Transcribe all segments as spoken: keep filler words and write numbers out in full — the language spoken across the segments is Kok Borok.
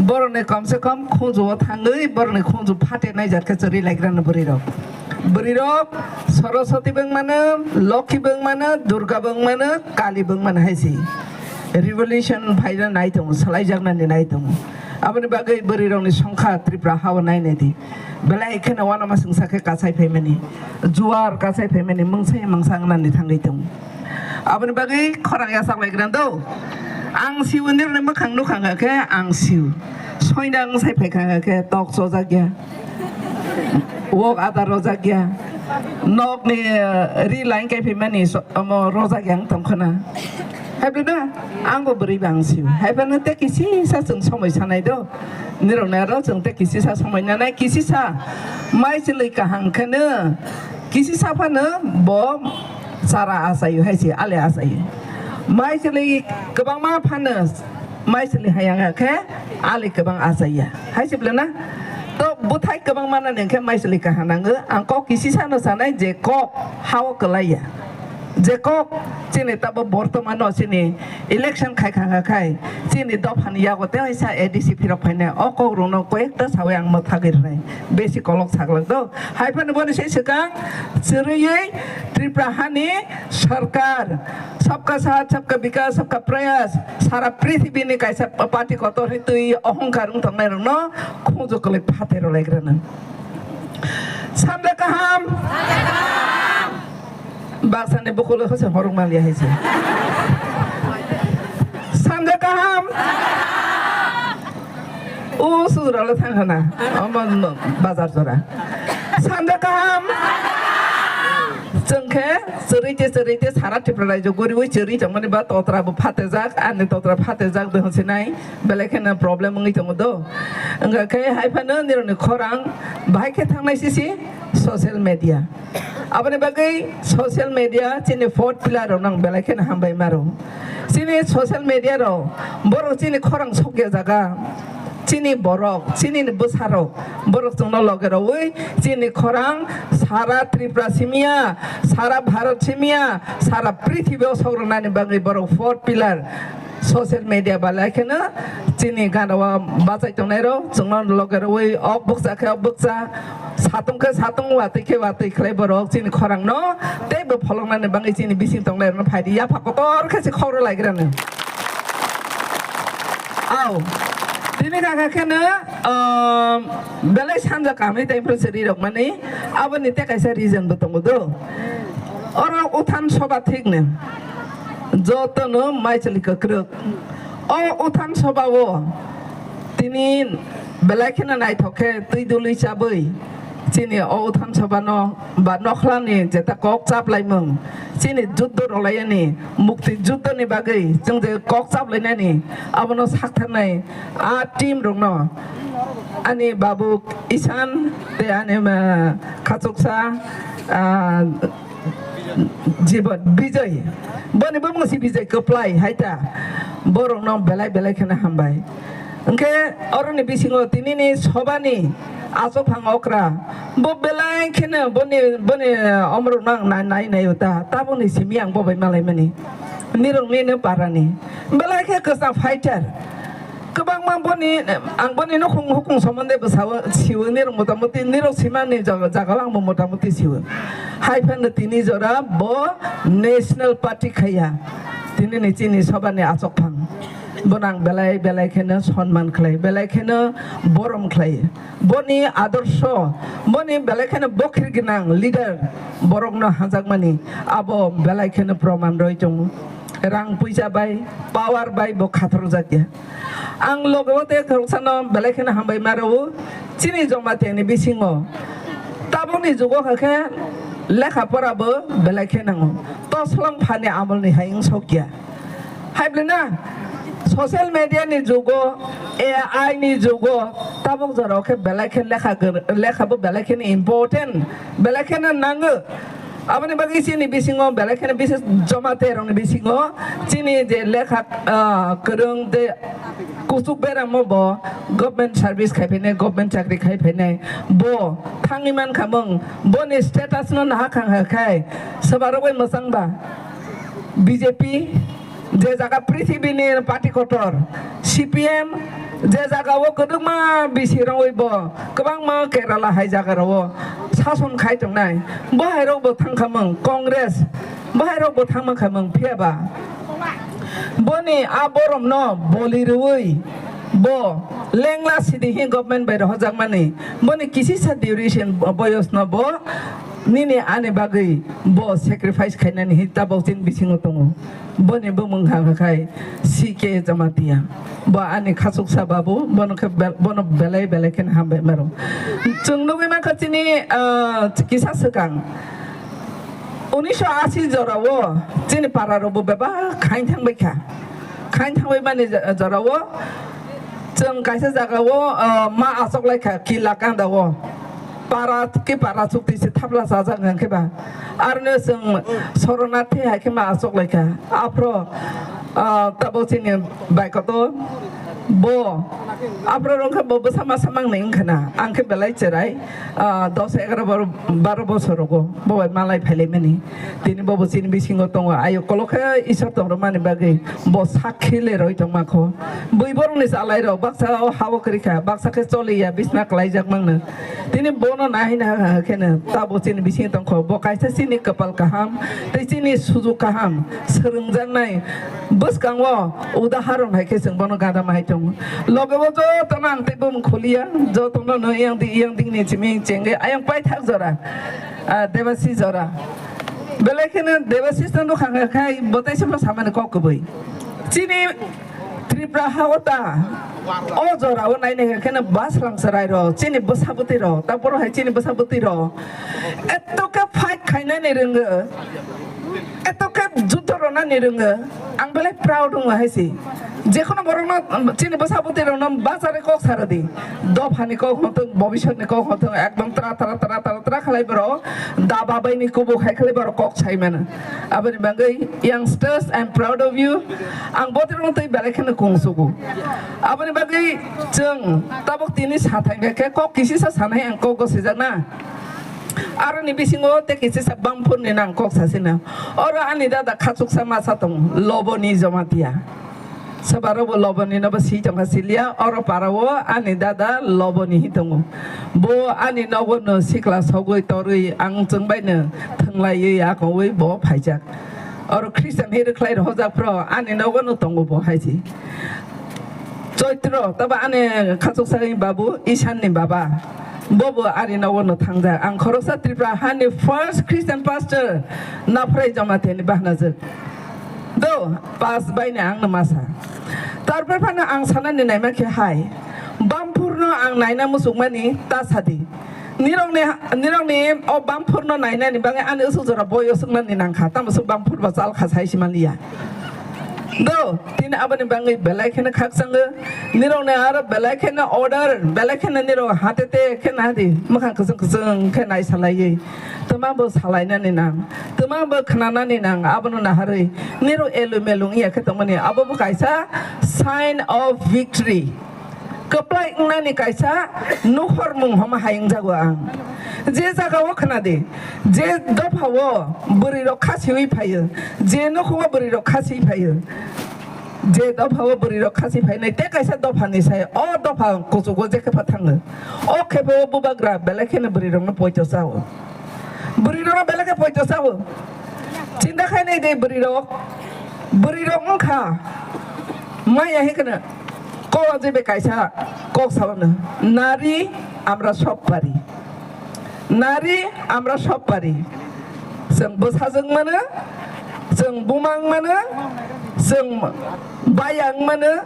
Borokni komse kom khunju o thangwi borokni khunju phate naijak khe chwrwi laikrano bwrwi rok. Bwrwi rok Saraswati bwng mano, Lokhi bwng mano, Durga bwng mano, Kali bwng mano hai se. Revolution phaina nai tongo, salaijaknani nai tongo. Aboni bagwi bwrwi rokni songkha Tripura hao nai nai di. Belai kheno uanamasingcha khe kachai phaimani, juar kachai phaimani, mungsa mungsa wngnani thangwi tongo. Aboni bagwi khorang yachak lai gran do. Ang siu nirni mwkhang nukha khe ang siu. Soinang sai phaikha khe tok chojak ya. Wok adar rojak ya. Nokni, eh, ri line kai phaimani so-, omo rojak ya wng tongkha na. Haiphano angbo bwrwi ba ang siu. Haiphano tei kisisa chwng somoi sanai do. Nirokni aro chwng tei kisisa somoi nanai, kisisa mai chwlwi kaham kheno, kisisa phano bo chara achaio hai se, ali achaio. Mai chwlwi kwbangma phano mai chwlwi hai wngkha khe ali kwbang achaiya hai se bwlana. To bwthai kwbang manani hwnkhe mai chwlwi kaham nango. Ang kok kisisano sanai je kok hao kwlaiya. Je kok chini tabo bortomano chini election khai kha kha khai chini dophani yago tei waisa A D C phirok phainai o kok rokno koyekta sawi ang mwthagwi rwnai, besi kolok saglak do. Haiphano boni se swkang chwrwiwi Tripura hani sarkar sabka saath, sabka bikas, sabka prayas sara prithibini kaisa party kotor hitwi ohongkar wng tongnai rokno khunju kwlwi phatero lai rwnai. Sanja kaham. Baksani bukulo hose horok maliya hai se. Sanja kaham. O suduralo thang hana. Omo bazar jora. Sanja kaham. Chwng khe chwrwi te chwrwi te sara Tripura raijo guriwi chwrwi tongmani ba totra bo phatejak, ani totra phatejak de hwnsinai. Belai kheno problem wngwi tongo do. Wngkha khe hai phano nirokni khorang bahai khe thangnai sisi social media. Aboni bagwi social media chini fourth pillar rok nang belai kheno hambai maro. Chini social media rok borok chini khorang sokya jaga, chini borok, chini bwsarok, borok chwngno loge rwui chini khorang sara Tripura simiya, sara Bharat simiya, sara prithibio sok rwnani bagwi borok fourth pillar. Social media belai kheno chini gana o bachai tongnai rok chwngno loge rwui ok bukcha khe ok bukcha, satung khe satung, watwi khe watwi khlai borok chini khorang no teibo pholoknani bagwi chini bising tongnai rok no phaidi yapha kotor khe se khoro lai grano. Au, tini kaka kheno, um, belai sanja kamwi tei phuru se ri rok mani aboni tei kaisa reason bo tongo do. Oro uthan soba thik no. Jotono maichwlwi kwkrwk. O uthan soba o tini belai kheno naithok khe twi dului chabwi chini o uthan soba no ba nokhlani jeta kok chaplaimung, chini juddo rwlaiyani, mukti juddo ni bagwi chwng je kok chaplainani abono saktharnai a team rokno ani babu Isan tei ani, ah, khachuksa, ah, Jibon Bijay, boni bumung si Bijay Kwplai hai ta, borokno belai belai kheno hambai. Hwnkhe oroni bisingo tinini sobani achophang okra, bo belai kheno boni, boni omorokno ang nai, nai, nai ta, tabukni simi ang bo bai malaimani. Nirokni no parani belai khe kwcham fighter. Kwbangma boni, ang boni nukhung hukung somonde bwsao siwo, nirok motamuti nirok simani jaga, jagao angbo motamuti siwo. Hai phano tini jora bo National Party khaiya. Tini ni chini sobani achok phang. Bono ang belai belai kheno sonman khlai, belai kheno borom khlai. Boni adorsho, boni belai kheno bokhir gwnang leader borokno hanjakmani abo belai kheno proman roi tongo. Rang puisa bai, power bai bo khatorjak ya. Ang logo tei khoroksano belai kheno hambai ma rwo. Chini Jamatia ni bisingo tabukni jugo kha khe lekha pora bo belai khe nango. Toslong phani amol ni hai wng sok ya. Hai bwlwi na social media ni jugo, A I ni jugo, tabuk jorao khe belai khe lekha gr-, lekha bo belai kheno important, belai kheno nango. Aboni bagwi chini bisingo belai kheno bises Jamatia rokni bisingo chini je lekha, ah, kwrwng tei kuchuk beramo bo government service khai phainai, government chakri khai phainai bo thangwi mankha mung. Boni status no naha khang ha khai swbarok bai mwchang ba B J P je jaga prithibini party kotor C P M Je jagao kwdwkma bisi rwui bo kwbangma Kerala hai jagarao sason khai tongnai, bo hai rok bo thang kha mung Congress, bo hai rok bo thang man kha mung, phiya ba boni a boromno boli rwui bo lengla sidi hi government bai rohorjakmani, boni kisisa duration boyosno bo nini ani bagwi bo sacrifice khainani hi tabok chini bisingo tongo. Boni bumung ha khai C K Jamatia. Bo ani khachuksa babu, bono khe bel-, bono belai belai khe hambai maro. Chwng nugwi mankha chini, ah, kisa swkang unisho ashi jorao chini para rokbo bebak khain thangbai kha. Khain thangbai mani jorao chwng kaisa jagao, ah, ma achok lai kha kila kanda o. Para ke para chukti se thapla chajak hwnkhe ba. Arno chwng Soronarthi hai khe ma achok lai kha. Aphro, ah, tabo chini bai koto bo. Aphro rong khe bo bwsa masa mang nai wngkha na. Ang khe belai cherai, ah, dos egaroh baro, baro bosor rogo. Bo bai malai phailaimani. Tini bobo chini bisingo tongo, ayo kolokhe Isor tongrwmani bagwi bo sakhi leroi tongma kho. Bui borokni chalairok baksa o ha-o kwrwi kha, baksa khe choliya, bisna kwlaijak mangno. Tini bono nahina ha ha kheno tabo chini bisingo tongkho. Bo kaisa chini kwpal kaham tei chini sujuk kaham swrwngjaknai bwskango udaharon hai khe chwng bono gada ma hai tongo. Loge o jotono ang tei bumung khuliya, jotono no yang di yang dingni chimi chengwi ayang paithak jora. Ah, Debasi jora. Belai kheno Debasisno nukha kha khai bo teisa samani kok kwbwi. Chini Tripura ha o ta o jora o nainai kha kheno bwsrang chwrai rok, chini bwsa bwtwi rok, ta boro hai chini bwsa bwtwi rok. Eto khe fight khainani rwngo, eto khe juddo rwnani rwngo, ang belai proud wngo hai se. Jekhono borokno, chini bwsa bwtwi rokno bachari kok sa rwdi. Dophani kok hwntwng, bobisotni kok hwntwng, ekdom tra tra tra tra tra khlai borok. Daba baini kubuk hai khlai borok kok sai mano. Aboni bagwi youngsters, I am proud of you. Ang botirokno twi belai kheno kung sugo. Aboni bagwi chwng tabuk tini sa thangkha khe kok kisisa sanai ang kok gosijakna. Aroni bisingo tei kisisa Bamphurni nang kok sasina. Oro ani dada khachuksa masa tong, Loboni Jamatia. Sobarokbo Loboni nobo si tongkha siliya, oro parao ani dada Loboni hi tongo. Bo ani nogo no sikla sogwi torwi ang chwngbaino thwnglaiwi akowi bo phaijak. Oro Christian hi rwkhlai rohorjak phro ani nogo no tongo bo hai si. Choitro, tabo ani khachuksa ni babu, Ishan ni baba. Bobo ani nogo no thangjak. Ang khoroksa Tripura hani first Christian pastor Naphrai Jamatia ni bahanajwk. Do, pas bai ni ang no masa. Tarpor phano ang sanani naima khe hai. Bamphur no ang naina musukmani ta sadi. Nirokni, nirokni o Bamphurno nainani bagwi ani usuk jora boi usuknani nangkha, tamo swk Bamphur bo chalkha sai si manliya. Do, tini aboni bagwi belai kheno khakchango, nirokni aro belai kheno order, belai kheno nirok hatete kheno hadi mwkhang kwchwng kwchwng khe nai salaiwi. Twma bo salainani nang, twma bo khnanani nang, abono naharwi nirok elu melu wngya khe tongmani, abo bo kaisa sign of victory. Kwplai wngnani kaisa nukhormung homa hai wngjago ang. Je jagao khna di, je dophao bwrwirok khasiwi phaio, je nokho bwrwirok khasi phaio, je dophao bwrwirok khasi phainai tei kaisa dophani sai o dopha kuchugo je khe pha thango. O khe bo bubagra belai kheno bwrwirokno poito chao. Bwrwirokno belai khe poito chao. Chinta khainai de bwrwirok. Bwrwirok wngkha maya hai kheno. Kok je bai kaisa kok salono, nari amra sop pari, nari amra sop pari. Chwng bwsajwk mano, chwng bumang mano, chwng bayang mano,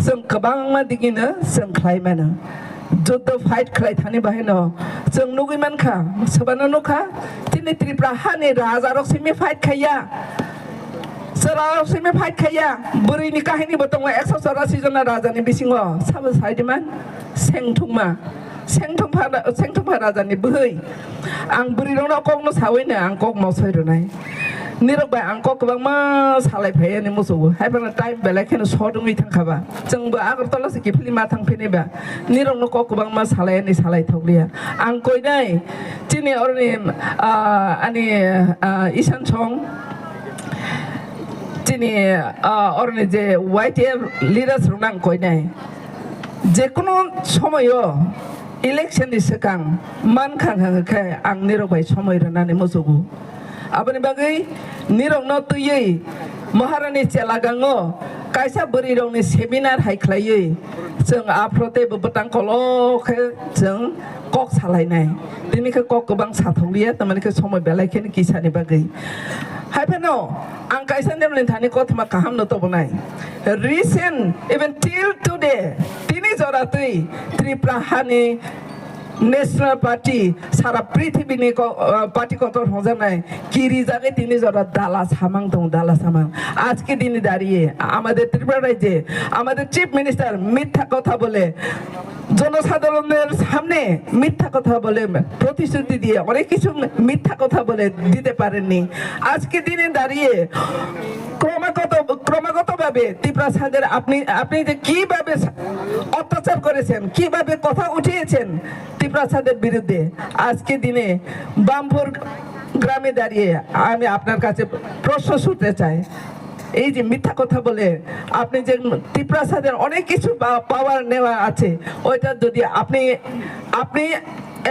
chwng kwbangma digino chwng khlai mano. Juddo fight khlai thani bahai no chwng nugwi mankha, swbano nukha, tini Tripura hani raja rok simi fight khaiya. Chwla simi fight khaiya, bwrwini kahini bo tongo ekso chorasi jona rajani bisingo. Sabo saidiman, Sengthungma, Sengthungpha, Sengthungpha rajani bwhwi. Ang bwrwirokno kokno sawino ang kok mosoi rwnai. Nirok bai ang kok kwbangma salai phaiani muchungo. Haiphano time belai kheno short wngwi thangkha ba. Chwngbo Agartala se kiphilwi ma thangphini ba. Nirokno kok kwbangma salaiani salai thokliya. Ang koinai chini oroni, ah, ani, ah, Isan song. Chini, ah, oroni je Y T F leaders rokno ang koinai. Jekunu somoyo election ni swkang mankha hwnkhe ang nirok bai somoi rwnani muchugo. Aboni bagwi nirokno twiwi Maharani Chelagango kaisa bwrwirokni seminar hai khlaiwi chwng aphro teibo bwtang kolok khe chwng kok salainai. Tini khe kok kwbang sathokliya, tamani khe somoi belai kheno kisani bagwi. Hai phano ang kaisa nemlini thani kothoma kahamno tobonai. Recent, even till today, tini jora twi Tripura hani National Party, sara prithibini ko-, ah, party kotor hwnjaknai, kirijagwi tini jora dala samang tongo, dala samang. আজকে দিনে দাঁড়িয়ে আমাদের ত্রিপুরা রাজ্যে আমাদের chief minister মিথ্যা কথা বলে, জনসাধারণের সামনে মিথ্যা কথা বলে, প্রতিশ্রুতি দিয়ে অনেক কিছু মিথ্যা কথা বলে দিতে পারেননি। আজকে দিনে দাঁড়িয়ে ক্রমাগত, ক্রমাগতভাবে ত্রিপুরা সাদের আপনি, আপনি যে কিভাবে অত্যাচার করেছেন, কিভাবে কথা উঠিয়েছেন ত্রিপুরা সাদের বিরুদ্ধে, আজকে দিনে বামপুর গ্রামে দাঁড়িয়ে আমি আপনার কাছে প্রশ্ন ছুড়তে চাই, এই যে মিথ্যা কথা বলে আপনি যে ত্রিপুরা সাদের অনেক কিছু পা-, পাওয়ার নেওয়া আছে, ওইটা যদি আপনি, আপনি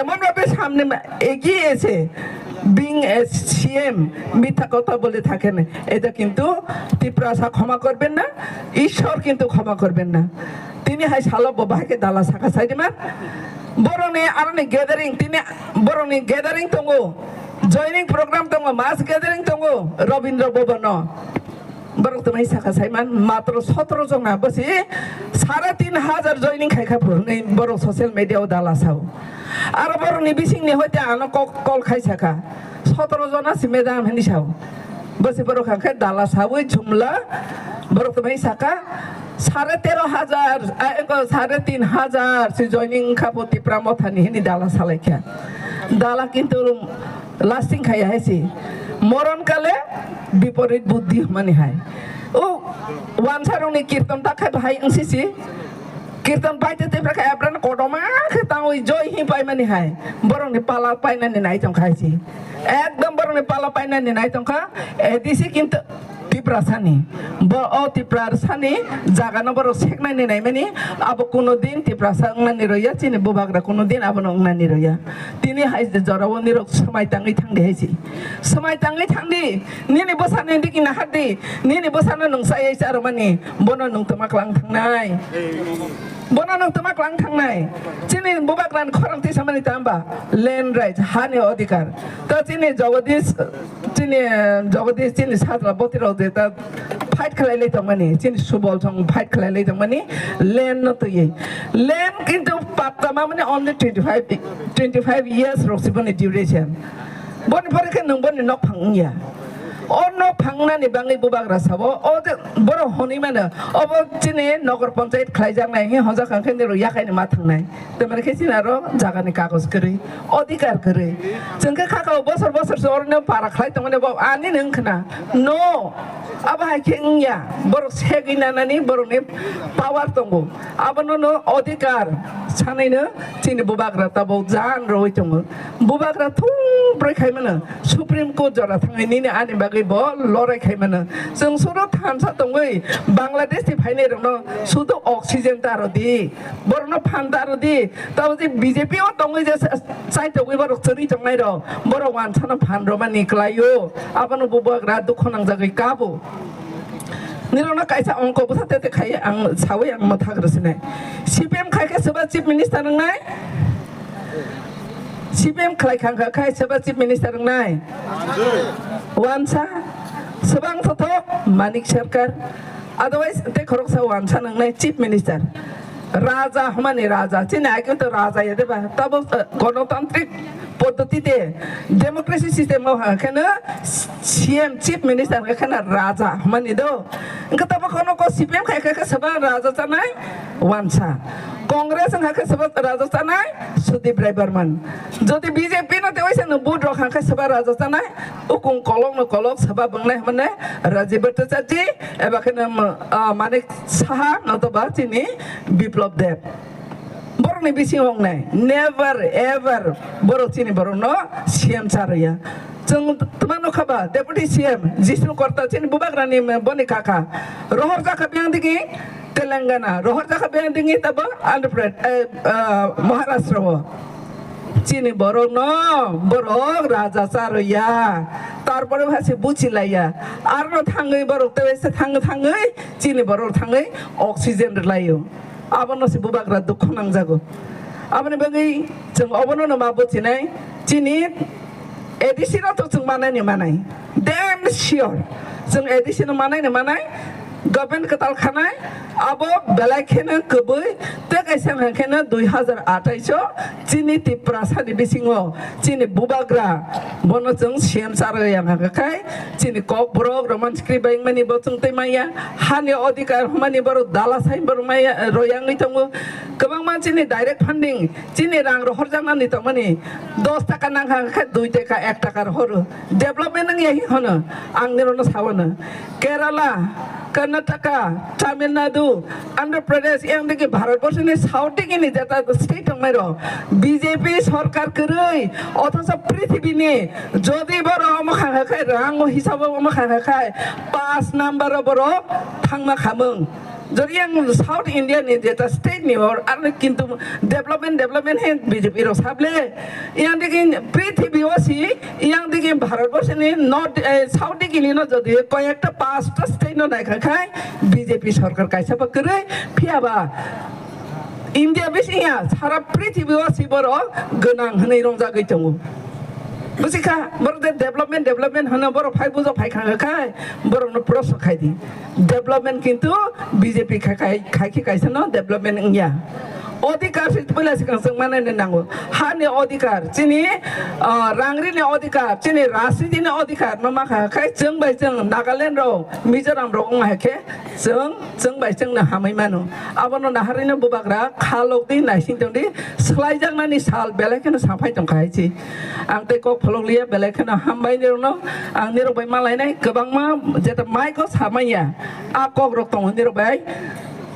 এমনভাবে সামনে এগিয়ে এসে বিং সিএম মিথ্যা কথা বলে থাকেন, এটা কিন্তু ত্রিপুরাসা ক্ষমা করবেন না, ঈশ্বর কিন্তু ক্ষমা করবেন না। Tini hai salo bo bahai khe dala saka saidima. Borokni aroni gathering, tini borokni gathering tongo, joining program tongo, mass gathering tongo Rabindra Bhavan o. Borok tini hai saka saiman matro sotro jona bosi sare tin hajar joining khai kha phuru hinwi borok social media o dala sao. Aro borokni bisingni hoite ano kok call khai saka sotro jona si madam hinwi sao. Bosi borok hwnkhe dala sawi chumla, borok tongmani saka sare tero hajar, a, eko sare tin hajar si joining wngkha bo Tipra Mothani hini dala salaikha. Dala kintu lasting khaya hai si. Moron kale biporit buddhi hwnmani hai. O wansarokni kirtan ta khai bahai wngsi si. Kirtan paite Tipra khai abrano kodoma khe tangwi joy hi paimani hai. Borokni pala painani nai tongkha hai si. Ekdom borokni pala painani nai tongkha, A D C kintu Tiprasani. Bo o Tiprasani jagano borok seknani naimani, abo kuno din Tiprasa wngnani rwya, chini bubagra kuno din abono wngnani rwya. Tini hai je jorao nirok swmai tangwi thangdi hai si. Swmai tangwi thangdi, nini bwsani digi nahardi, nini bwsano nwng chayai charwmani, bono nwng twma klang thangnai. Bono nwng twma klang thangnai. Chini bubagrani khorang tisamani tamba land rights, hani odhikar. To chini Jagadish, chini, eh, Jagadish, chini sajla botirok je ta fight khlai lai tongmani, chini Subol song fight khlai lai tongmani, land no twiwi. Land kintu patta mamani only twenty five, twenty five years rok si boni duration. Boni pore khe nwng boni nok phang wngya. O nok phangnani bangwi bubagra sabo, o je borok hwnwi mano, obo chini nogor panchayat khlaijaknai hinwi honjak kha khe nirok yakaino ma thangnai. Tamani khe chini aro jagani kagoj kwrwi, odhikar kwrwi. Chwng khe khakao bosor bosor se orono para khlai tongmani bo ani nwng khna. No, abo hai khe wngya. Borok segwi nanani borokni power tongo. Abono no odhikar sanaino chini bubagra tabuk jan rwi tongo. Bubagra thung brwi khai mano, Supreme Court jora thangwi nini ani bagwi bo lorai khai mano. Chwng suro thansa tongwi Bangladesh ni phainai rokno sudu oxygen ta rw di, borokno phan ta rw di. Tamo je B J P o tongwi je sa-, chai tongwi borok chwrwi tongnai rok, borok wansano phan rwmani kwlaio. Abono bubagra dukho nangjagwi kabo. Nirokno kaisa ongko bwsa tete khai ang sawi ang mwthak rw sinai. C P M khai khe soba chief minister wngnai? C P M khlai kha kha khai soba chief minister wngnai? Wansa. Swbang thothok Manik Sarkar. Otherwise tei khoroksa wansa wngnai chief minister. Raja hwnmani raja. Chini age to raja ya deba. Tabo, eh, gonotantrik poddotite, democracy system o hwnkheno C M, chief minister hwnkheno raja hwnmani do. Hwnkhe tabo kono ko C P M khai khe soba raja chanai wansa. Congress wngkha khe soba raja chanai Sudip Rai Barman. Jodi B J P no tei waisa no vote rok hwnkhe soba raja chanai ukung kolok no kolok soba bwngnai hwnmani Rajiv Bhattacharjee eba kheno, ah, Manik Saha notoba chini Biplab Deb. Borokni bisingo wngnai, never ever borok chini borokno C M cha rwya. Chwng twma nukha ba, Deputy C M Jishnu Karta chini bubagrani boni kaka. Rohor jakha biyang digi, Telangana, rohor jakha beng dingwi tabo Andhra Pradesh, eh, eh, Maharashtra o. Chini borok no, borok raja charoya. Tarpore hasi buchilaiya. Arno thangwi borok tewaisa thang thangwi chini borok thangwi oxygen rwlaio. Abono se bubagra dukhu nangjago. Aboni bagwi chwng obono no ma buchinai. Chini A D C no to chwng manai ni manai. Damn sure. Chwng A D C no manai ni manai. Government kwtal khanai. Abo belai kheno kwbwi. Tei kaisa hwn kheno dui hazar athais o chini Tiprasa ni bisingo chini bubagra bono chwng C M charo yang haka khai chini kok borok roman skri bai mani bo chwng tei maya hani odhikar humani borok dala sai borok maya royangwi tongo. Kwbangma chini direct funding chini rang rohor jaknani tongmani dos taka nang haka khe dui taka ek taka rohoro. Development wngya hi hono ang nirokno sawano. Kerala, Karnataka, Tamil Nadu, Andhra Pradesh, yang digi Bharat borso ni south digi ni jeta state tongmai rok B J P sorkar kwrwi, othocho prithibini jodi borok omo kha kha khai, rang o hisabo omo kha kha khai, paanch number o borok thangma khamung. Jodi yang South India ni jeta state ni or, ar kintu development, development he B J P rok sable. Yang digi prithibi o si, yang digi Bharat borso ni north, eh, south digi ni no jodi koyekta paanchta state no naikha khai B J P sorkar kaisa ba kwrwi, phiya ba India bisi ya, sara prithibi o si borok gwnang hwnwi rongjagwi tongo. Busikha, borok de development, development hwno borok phai bujok phai kha khai, borok no prosto khai di. Development kintu B J P khai khai, khai khe kaisa no development wngya. Odhikar se puila se kangsang manai ne nango. Hani odhikar, chini, ah, rangri ni odhikar, chini rajniti ni odhikar no ma kha khai chwng bai chwng Nagaland rok, Mizoram rok wng hai khe chwng, chwng bai chwng no hamwi mano. Abono naharwi no bubagra khalok di naising tong di, swlaijaknani sal belai kheno saphai tong kha hai si. Ang tei kok pholok liya belai kheno hambai nirok no, ang nirok bai malainai kwbangma jeta mai ko samaya. A kok rok tongo nirok bai.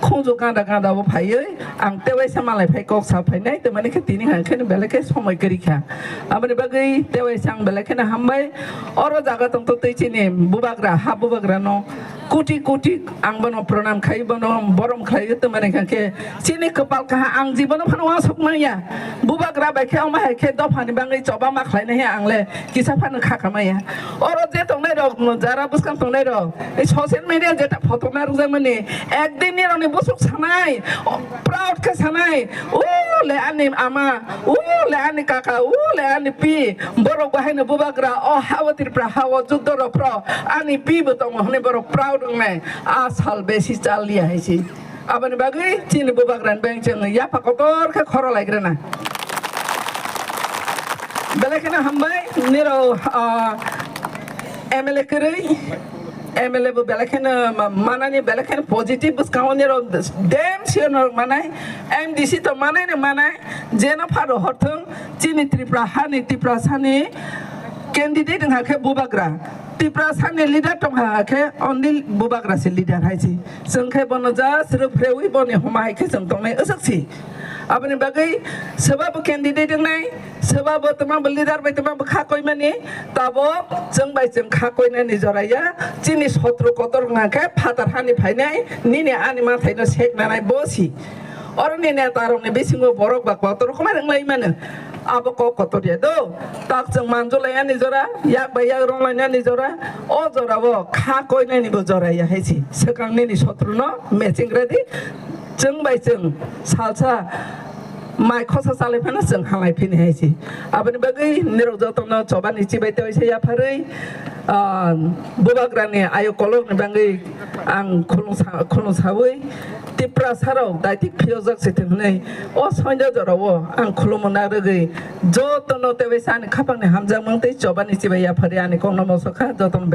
Khunju ganda ganda bo phaiwi ang tewaisa malai phai kok sa phainai, tei mani khe tini hang khe belai khe somoi kwrwi kha. Aboni bagwi tewaisa ang belai kheno hambai. Oro jaga tongthoktwi chini bubagra, ha bubagra no koti koti ang bono pranam khai, bono borom khlai, tei mani khe chini kwpal kaha ang jibono phano uansuk manya. Bubagra bai khe omo hai khe dophani bagwi choba ma khlainai he ang le kisa phano kha kha maya. Oro je tongnai rok, jara bwskang tongnai rok, ei social media jeta photo narwkjakmani, ekdin nirokni bwswk sanai, o, proud khe sanai, "O le ani ama, o le ani kaka, o le ani pi, borok bo haino bubagra, o ha o Tripura ha o juddo rok phro ani pi bo tongo," hwnwi borok proud wngnai. A sal besi chal liya hai se. Aboni bagwi chini bubagrani beng chwng yapha kotor khe khoro laigrana. Belai kheno hambai nirok, ah, M L A kwrwi, M L A bo belai kheno ma-, manani belai kheno positive bwskango nirok dem sio norok manai, M D C to manai no manai, jeno pharo horthwng chini Tripura hani, Tripura sani candidate wngkha khe bubagra. Tiprasani leader tongkha khe only bubagra se leader hai se. Chwng khe bono just rwphreui boni homa hai khe chwng tongnai aswk se. Aboni bagwi swbabo candidate wngnai, swbabo twmabo leader bai twmabo kha koimani, tabo chwng bai chwng kha koinani jora ya. Chini sotro kotor wngkha khe phatar hani phainai, nini ani manthaino seknanai bo se. Oroni netarokni bisingo borok ba kotor rokma wnglai mano. Abo kok kotor ya do. Tak chwng manjulai ani jora, yak bai yak ronglainani jora, o jorao kha koinani bo jora ya hai si. Swkang nini sotruno matching ready. Chwng bai chwng salsa mai khosa chalai phano chwng halai phini hai si. Aboni bagwi nirok jotono chobani chibai tei se yapharwi, ah, bubagrani ayo kolokni bagwi ang khulung sa-, khulung sawi Tiprasarok daitik phiyokjak se thwng hwnwi o soinjo jorao ang khulumo narwgwi jotono tei bai ani khapangni hamjakmung tei chobani chibai yapharwi ani kokno mosok kha jotono.